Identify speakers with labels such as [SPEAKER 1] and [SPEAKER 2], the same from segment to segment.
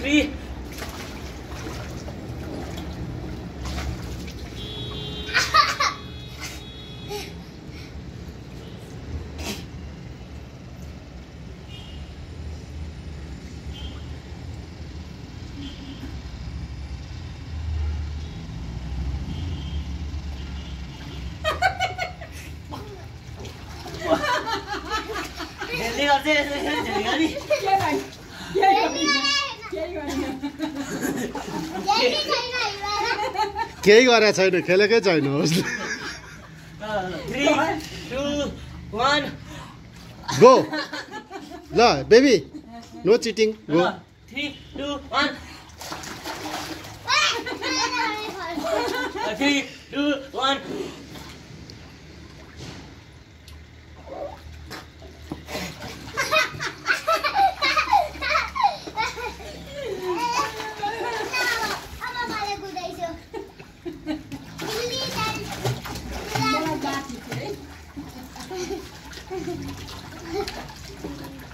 [SPEAKER 1] 3 जल्दी कर दे जल्दी कर दी
[SPEAKER 2] केही गरेको छैन खेलेकै छैन उसले
[SPEAKER 1] 3 2 1
[SPEAKER 2] गो ल baby no cheating go
[SPEAKER 1] 3 2 1 3 2 1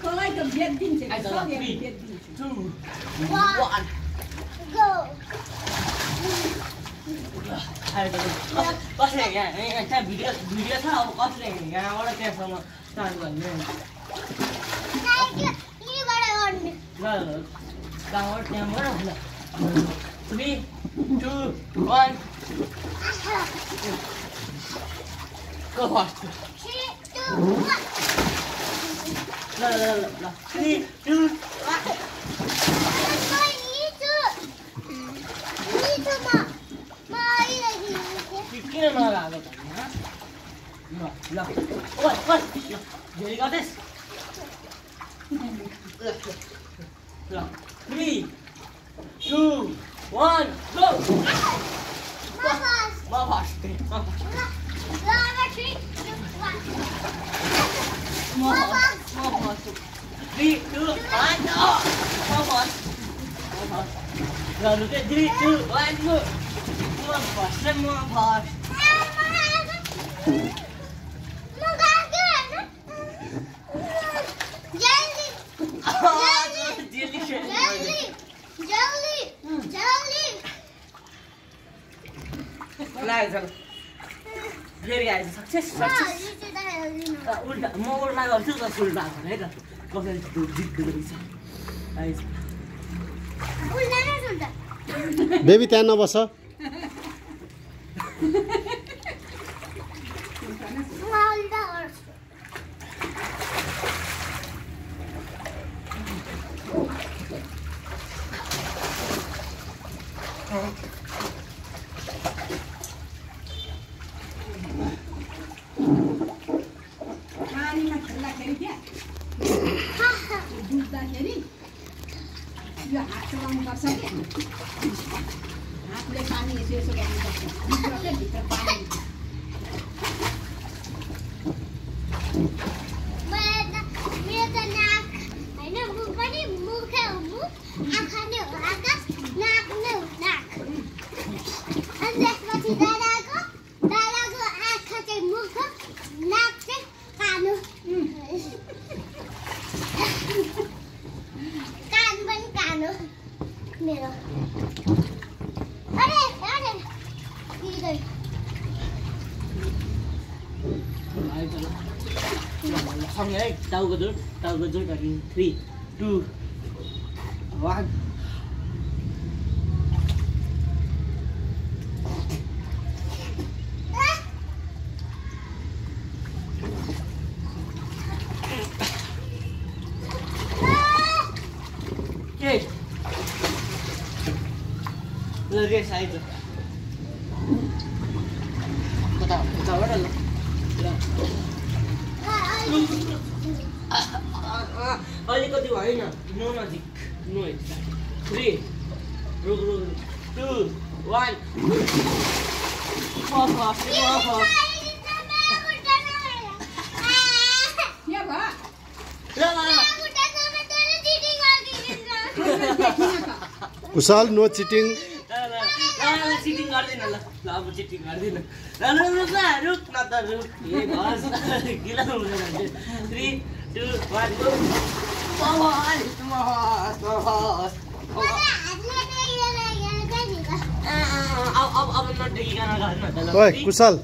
[SPEAKER 3] Kolay ka biedin je.
[SPEAKER 1] 3 2 1
[SPEAKER 3] Go.
[SPEAKER 1] कसले यहाँ त्यहाँ भिडियो छ अब कसले यहाँबाट त्यहाँसम्म स्टार्ट गर्ने ल कहाँबाट त्यहाँबाट ल 3 2 1 go fast ल 3 2 1 किन नलागो त ल ओइ ओइ धेरै गर्दैस् ल 3 2 1 go म फर्स्ट 3 2 1 go म फर्स्ट ल लुके 3 2 1 go म फर्स्ट फेरि आएछ सक्सेस उल्टा म उल्टा गर्छु त उल्टा है त कसरी जित्दो रहेछ आएछ
[SPEAKER 2] बेबी त्यहाँ नबस
[SPEAKER 3] यो हात चलाउनुपर्छ के हातले पानी यसो यसो गर्नुपर्छ भित्र भित्र पानी
[SPEAKER 1] सँगै है टाउको जोड अनि 3 2 1 रेस आइज कताबाट ल अलिकति होइन नो नजिक नो 3 रुक 2 1
[SPEAKER 2] कुशल नो चिटिङ
[SPEAKER 1] चिटिङ गर्दैन ल अब चिटिङ गर्दैन रुक न त रुक गिला हुँदैन 3 2 1 go नटेकिकन गर्नु त ल
[SPEAKER 2] ओए कुशल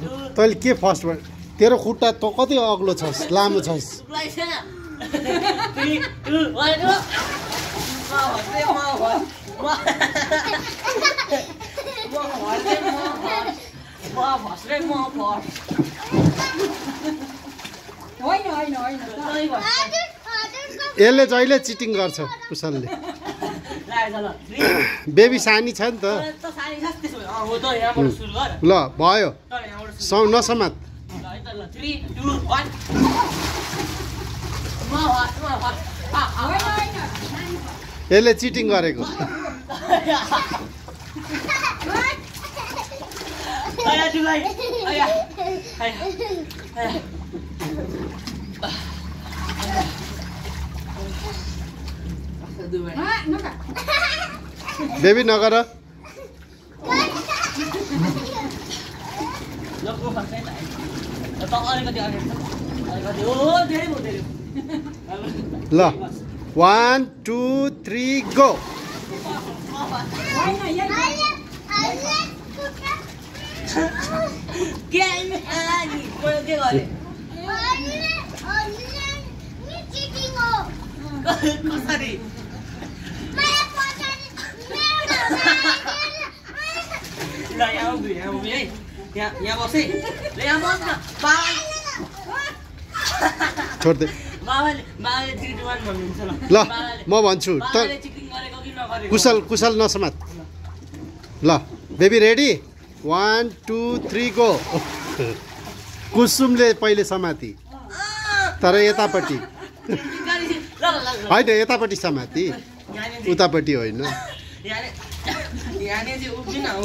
[SPEAKER 1] 2
[SPEAKER 2] तैँले के फर्स्ट भयो तेरो खुट्टा त कति अग्लो छस् लामो छस्
[SPEAKER 1] 3 2 1 go
[SPEAKER 3] होइन होइन होइन
[SPEAKER 2] यसले जहिले चिटिङ गर्छ कुशलले बेबी सानी छ नि त ल भयो नसमात यसले चिटिङ गरेको बेबी नगर ल 1 2 3 गो
[SPEAKER 1] कसरी ल यहाँ उभि है यहाँ बस है ल यहाँ बस न
[SPEAKER 2] छोड्दे
[SPEAKER 1] बाबाले 3 2 1 भन्नुहुन्छ
[SPEAKER 2] ल म भन्छु त
[SPEAKER 1] बाबाले चिटिङ गरेको कि नगरेको
[SPEAKER 2] कुशल नसमात ल बेबी रेडी 1 2 3 गो कुसुमले पहिले समाती तर यतापट्टि होइन यतापट्टि समाती उतापट्टि होइन
[SPEAKER 1] यहाँ चाहिँ उभिन हो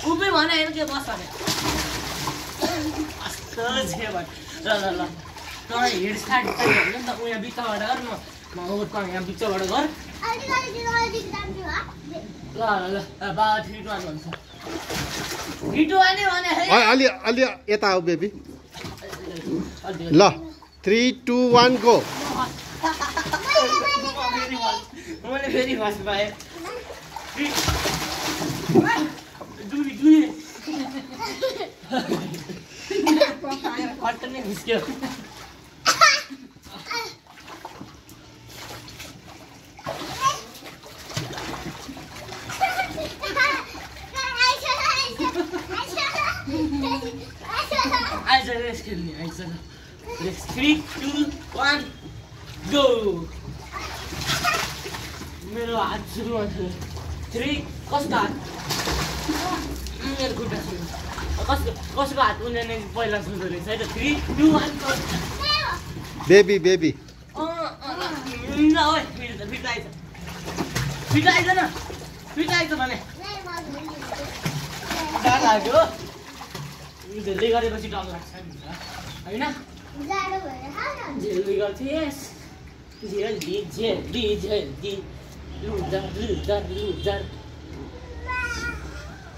[SPEAKER 1] उभि भने होइन के बस भने कस्तो छ ल ल ल तपाईँ हेड स्टार्ट गर्नु नि त यहाँ बिचबाट गर म यहाँ बिचबाट गर ल ल ल बाबा 3 2 1 भन्छ 3 2 1 भने है
[SPEAKER 2] अलि अलि यता आऊ बेबी ल 3 2 1 गो
[SPEAKER 1] मैले फेरि फर्स्ट पाएँ कट्ट नै निस्क्यो आइज रेस खेल्ने आइज 3 2 1 गो मेरो हात सुरु हुन्छ 3 कसको हात मेरो खुट्टा सुरु कसको हात उनीहरूले पहिला सुरु रहेछ है त 3 2 1
[SPEAKER 2] बेबी
[SPEAKER 1] ल ओए फिर्ता आइज न फिर्ता आइज भने डर लाग्यो झेल्दै गरेपछि डर लाग्छ नि होइन झेल्दै गर्थेस् झेल्दी लुजर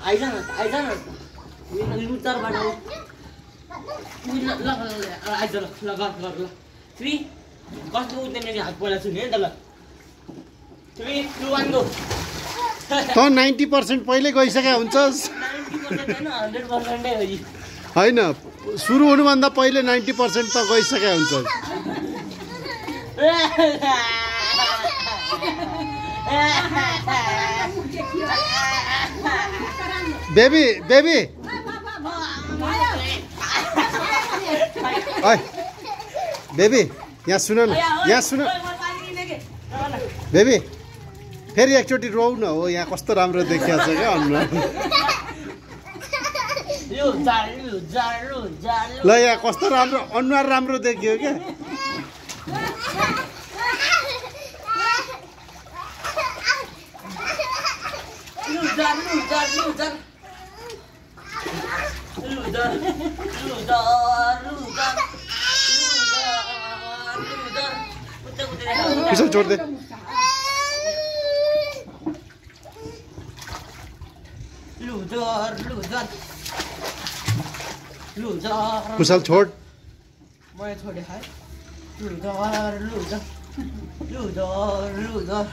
[SPEAKER 1] आइज न लुजरबाट आइज ल गर 3 कसको उठ्ने हात पहिला छुने नि त ल 3 2 1 गो
[SPEAKER 2] त 90% पहिले गइसक्या हुन्छस्
[SPEAKER 1] 90% हैन 100% हो यी
[SPEAKER 2] होइन सुरु हुनुभन्दा पहिले 90% त गइसक्या हुन्छस् बेबी ओइ बेबी यहाँ सुन न बेबी फेरि एकचोटि रोउ न हो यहाँ कस्तो राम्रो देखिया छ क्या अनुहार ल यहाँ कस्तो राम्रो अनुहार राम्रो देखियो क्या कुशल छोड दे कुशल छोड
[SPEAKER 1] मैं छोड़े है लूजर